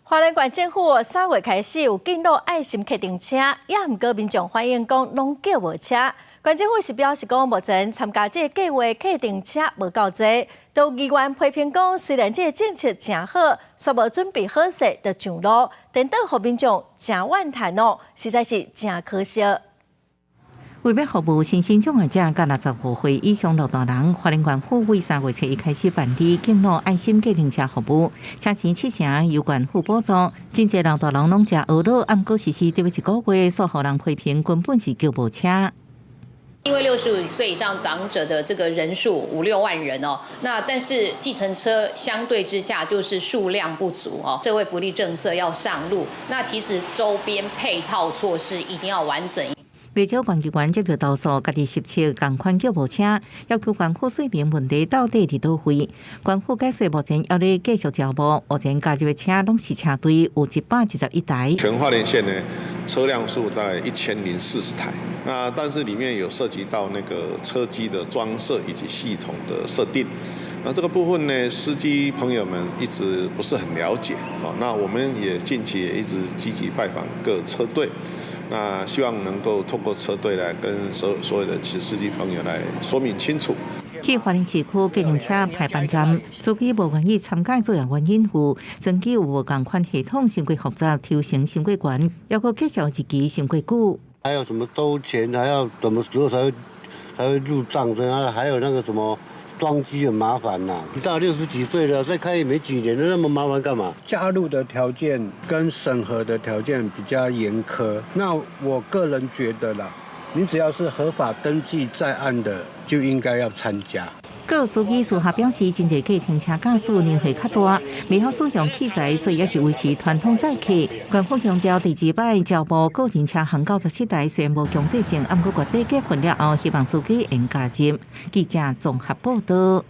花蓮縣政府3月開始有敬老愛心計程車，也毋過民眾反映講攏叫無車。縣政府是表示講，目前參加這個計畫計程車無夠濟，都議員批評講，雖然這個政策誠好，卻無準備好勢就上路，顛倒予民眾誠怨嘆哦，實在是誠可惜。為欲服務身心障礙者佮65歲以上老大人，花蓮縣府為3月初一開始辦理敬老愛心計程車服務，車錢七成由縣府補助。真濟老大人攏誠懊惱，毋過實施這欲一個月，煞予人批評根本是叫無車。因為65歲以上長者的這個人數五六萬人哦，那但是計程車相對之下就是數量不足哦。社會福利政策要上路，那其實周邊配套措施一定要完整。不少縣議員接著投訴，家己實測仝款叫無車，要求縣府說明問題到底佇佗位。縣府解釋目前猶咧繼續招募，目前加入的車攏是車隊，有111台。全花蓮縣呢，車輛數大概1040台，那但是裡面有涉及到那個車機的裝設以及系統的設定，那這個部分呢，司機朋友們一直不是很了解，那我們也近期也一直積極拜訪各車隊。那希望能夠透過車隊來跟所有的司機朋友來說明清楚。去花蓮市區計程車排班站，司機無願意參加主要原因有裝機有無仝款系統傷過複雜，抽成傷過懸，猶閣介紹日期傷過久。還有什麼收錢，還要什麼時候才會入賬？這樣還有那個什麼裝機很麻煩吶。你到60幾歲了，再開也沒幾年，那麼麻煩幹嘛？加入的條件跟審核的條件比較嚴苛。那我個人覺得啦，你只要是合法登記在案的，就應該要參加。閣有司機私下表示，真濟計程車駕駛年歲較大，袂曉使用器材，所以猶是維持傳統載客。縣府強調，第二擺招募個人車行97台，雖然無強制性，毋過月底結婚了後，希望司機會加入。記者綜合報道。